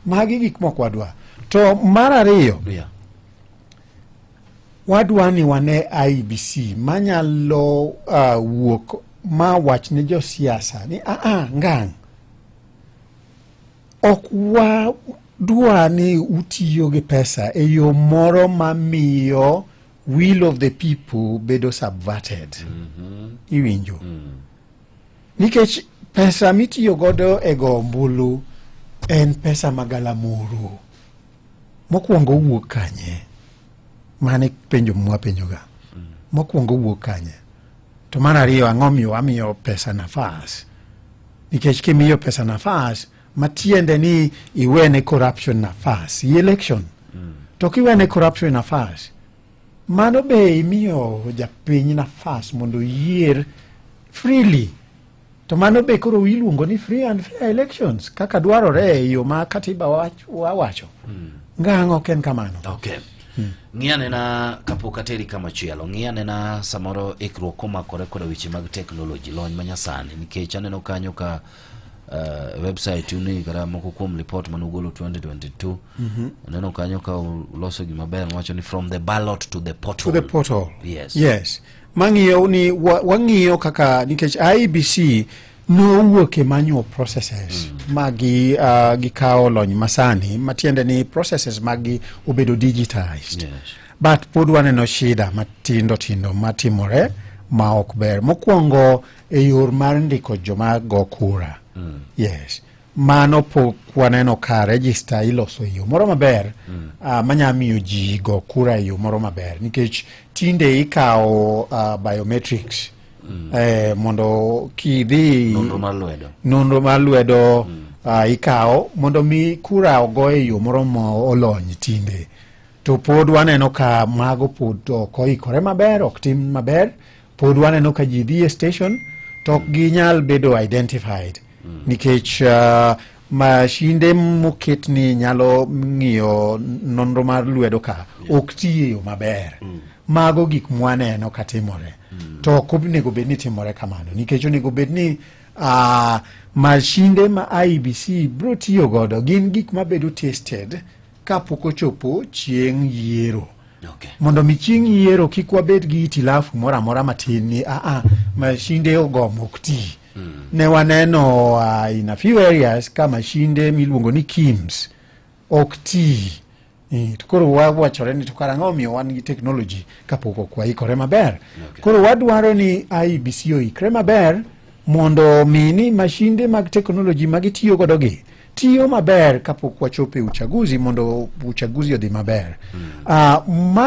Magi gik mok wadwa. To mar ariyo, wadwa ni wane IEBC manyalo wuok ma wach ne josiasa ni aa ngang' ok wadwa ni utiyo gi pesa e yo moro mamiyo will of the people bedo subverted. Iwinjo? Nikech pesa mitiyo godo e go ombulu en pesa magalamoro. Mokwongo owuok kanye? Mano penjo mwapenjoga. Mokwongo owuok kanye? To mar ariyo, ang'o miyo wamiyo pesa nafas? Nikech kimiyo pesa nafas, matiende ni iwene corruption nafas i election. To kiwene corruption nafas, mano be imiyo japiny nafas mondo oyier freely. To mano be koro iluongo ni free and fair elections kaka dwarore e yo ma katiba wawacho. Ngang' ok en kamano. Okay. Ng'i anena kapok ateri kamachielo, ng'i anena samoro ikruok komakore koda weche mag teknoloji, lony manyasani, nikech aneno kanyo ka website uni kata moko kuom report manugolo 2022, aneno kanyo ka uloso gima ber mawacho ni "From the ballot to the portal." To the portal. Yes. Yes. Mang'iyo ni wang'iyo kaka nikech IEBC nowuok e manual processes magi gikawo lony masani, matiende ni processes magi obedo digitized. But pod waneno shida matindo tindo matimore ma ok ber. Mokwongo e yor mar ndiko joma go kura. Yes. Mano pok waneno ka register iloso e yo moro maber manya miyo ji go kura e yo moro maber, nikech tinde ikawo biometrics mondo kidhi Nonro mar lwedo. Nonro mar lwedo ikawo mondo mi kura ogo e yo moro ma olony. Tinde to pod waneno ka mago pod ok oikore maber, ok tim maber. Pod waneno ka ji dhi e station to ok ginyal bedo identified nikech mashinde moket ni nyalo ng'iyo nonro mar lwedo ka ok ti e yo maber. Mago gik mwaneno ka timore to ok onego bed ni timore kamano, nikech onego bed ni mashinde ma IEBC biro tiyo godo gin gik mabedo tested kapok ochopo chieng' yiero mondo mi chieng' yiero kik wabed gi itilafu moro amora matin ni aa mashinde ogomo ok ti. Ne waneno in a few areas ka mashinde miluongo ni KIEMS ok ti. To koro wawachore ni to kara ang'o omiyo wan gi technology kapok ok waikore maber? Koro wadwaro ni IEBC oikre maber mondo mi ni mashinde mag technology ma gitiyo godo gi tiyo maber kapok wachopo e uchaguzi, mondo uchaguzi odhi maber. Ma